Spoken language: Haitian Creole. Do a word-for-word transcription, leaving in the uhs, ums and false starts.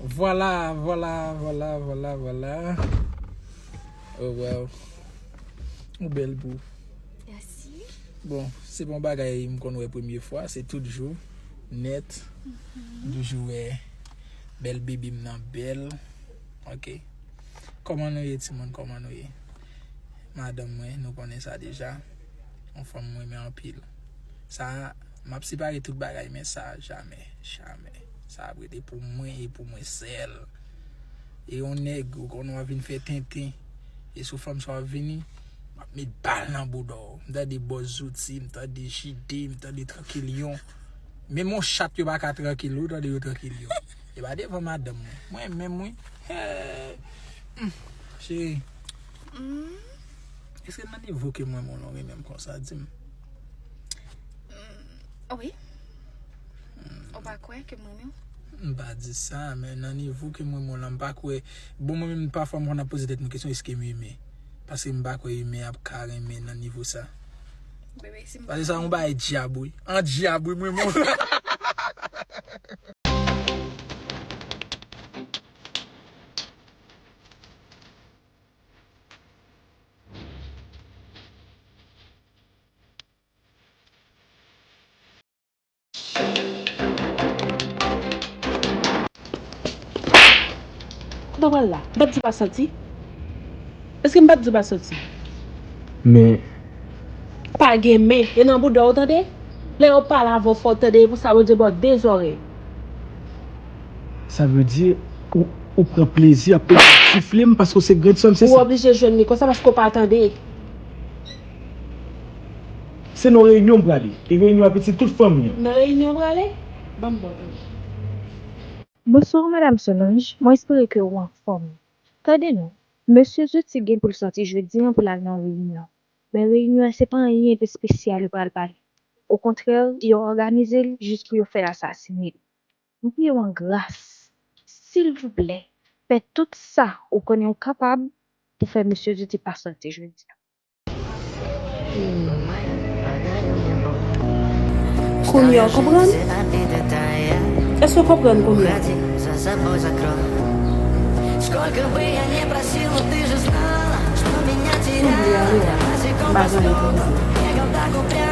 Vwala, vwala, vwala, vwala, vwala. Oh, wow. Ou bèl pou. Mèsi. Bon, se pa yon bagay m konn wè premye fwa, se tout jou nèt. M toujou wè bèl bebe m nan bèl. Ok. Kòman nou ye, timoun? Kòman nou ye? Madanm mwen, nou konnen sa deja. Yon fanm mwen renmen anpil. Sa, m ap separe tout bagay, men sa, jamè, jamè. Sa ap rete pou mwen e pou mwen sèl. E yon nèg, ou konnen w ap vin fè tenten. E sou fanm sa w ap vini, m ap met bal nan bouda w. M tande Bòs Zouti, m tande J D, m tande Trankilyon. Menm yon chat yo pa ka trankil, ou tande yo trankilyon. E pa devan madanm mwen. Mwen menm, wi. Hey. Hmm. Cheri. Hmm. Èske nan nivo ke mwen, mwen renmen m konsa, di m? Hmm, wi. Hmm. Ou pa kwè ke mwen menm? M pa di sa, men nan nivo ke mwen, mwen la, m pa kwè. Bon, mwen menm, pafwa, m konn ap poze tèt mwen kesyon, èske m imen? Paske m pa kwè imen ap ka renmen nan nivo sa. Bebe, si m Paske sa yon bagay dyab, wi. An dyab, wi, mwen, mwen. Kote w pral la? M pa t di w pa soti? Èske m pa t di w pa soti? Men. Pa gen men. E nan bouda w, tande? Lè yo pale avè w fò, tande? E pou sa, Bondye ba w de zòrèy. Sa vle di, ou, ou pran plezi ap soufle m paske w se grann sè m, se Ou sa? Oblije jwenn li konsa paske w pa tande. Se nan reyinyon m prale. E reyinyon a pitit tout fanmi an. Nan reyinyon w prale? Ban m ba w tande. Bonswa, Madam Solange. Mwen espere ke ou anfòm. Tande non, Mesye Zouti gen pou l sòti jodi an pou l al nan reyinyon. Men reyinyon an se pa anyen de espesyal yo pral pale. Okontrè, yo òganize l jis pou yo fè asasine l. M priye w an gras, silvouplè, fè tout sa ou konnen ou kapab pou fè Mesye Zouti pa sòti jodi a. Kounye a w konprann? Èske w konprann kounye a? Kounye a, m pa janm konprann.